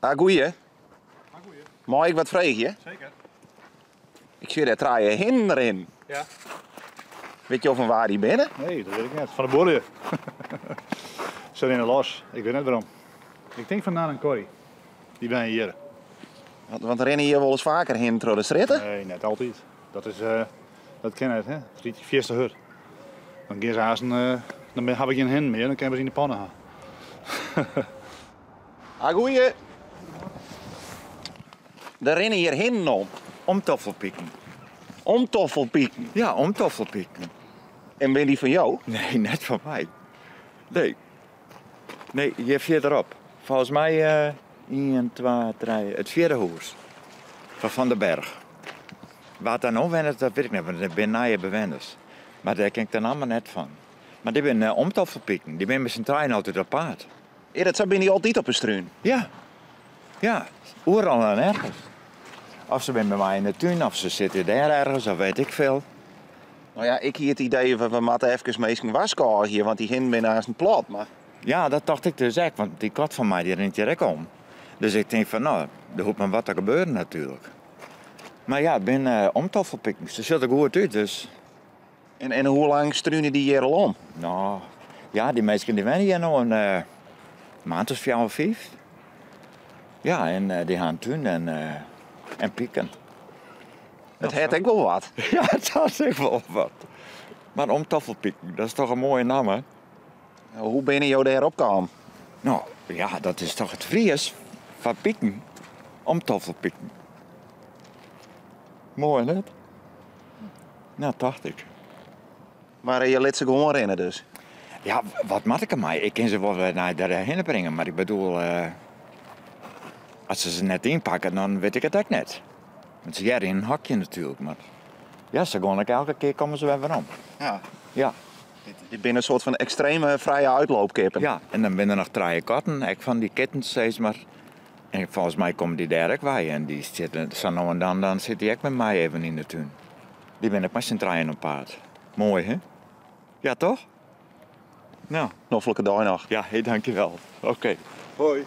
Ah, goeie. Mei ik wat freegje? Seker. Ik sjoch dêr trije hinnen rinnen. Ja. Witte jo fan wa dy binne? Nee, dat wit ik net. Fan de buorlju. Se rinne los. Ik wit net wêrom. Ik tink fan Nan en Corrie. Dy wenje hjir. Want rinne hjir wolris faker hinnen troch de strjitte? Nee, net altyd. Dat is, dat kin net, hè. It rydt fierste hurd. Dan gean se aanst, dan ha we gjin hinnen mear, dan kinne we se yn de panne ha. Ah, goeie. Der rinne hjir hinnen om. Omtoffelpiken. Omtoffelpiken? Ja, omtoffelpiken. En binne dy fan jo? Nee, net fan my. Nee. Nee, hjir fierderop. Folgens my ien, twa, trije, it fjirde hûs. Fan Van der Berg. Wa't dêr no wennet, dat wit ik net, want it binne nije bewenners. Mar dêr ken ik de namme net fan. Mar dy binne omtoffelpiken, dy binne mei syn trijen altyd op paad. Is dat sa? Binne dy altyd op 'e strún? Ja. Ja, oeral en ergens. Of se binne by my yn de tún, of se sitte dêr ergens, of weet ik veel. No ja, ik hie it idee, we moatte efkes minsken warskôgje, want dy hinnen binne aanst plat. Mar... Ja, dat tocht ik dus ek, want dy kat fan my dy rint hjir ek om. Dus ik tink fan, no, der hoecht mar wat te gebeuren natuerlik. Mar ja, it binne omtoffelpiken, se sjogge der goed út, dus... En hoe lang strune dy hjir al om? No, ja, dy minsken dy wenje hjir no in maand as fjouwer, fiif. Ja, en dy ha in tún en piken. It hat ek wol wat. Ja, it hat ek wol wat. Mar omtoffelpiken, dat is toch in moaie namme? Hoe binne jo dêr op kaam? No, ja, dat is toch it Fries foar piken? Omtoffelpiken. Moai, net? No, tocht ik. Mar je lit se gewoan rinne dus? Ja, wat moat ik dermei? Ik kin se wol wer nei dêrhinne bringe, mar ik bedoel, as se se net ynpakke, dan wit ik it ek net. Want se hearre yn in hokje natuerlik, mar ja, se gean ek elke kear komme se wer werom. Ja. Ja. Dit binne in soart fan ekstreme frije uitloopkippen. Ja, en dan binne der noch trije katten, ek fan dy kittens sis mar. En folgens my komme dy dêr ek wei en dy sitte sa no en dan, dan sit dy ek mei my even yn de tún. Dy binne ek mei syn trijen op paad. Moai, hè? Ja, toch? Nou. Noflike dei noch. Ja, hey, dankjewel. Oké. Hoi.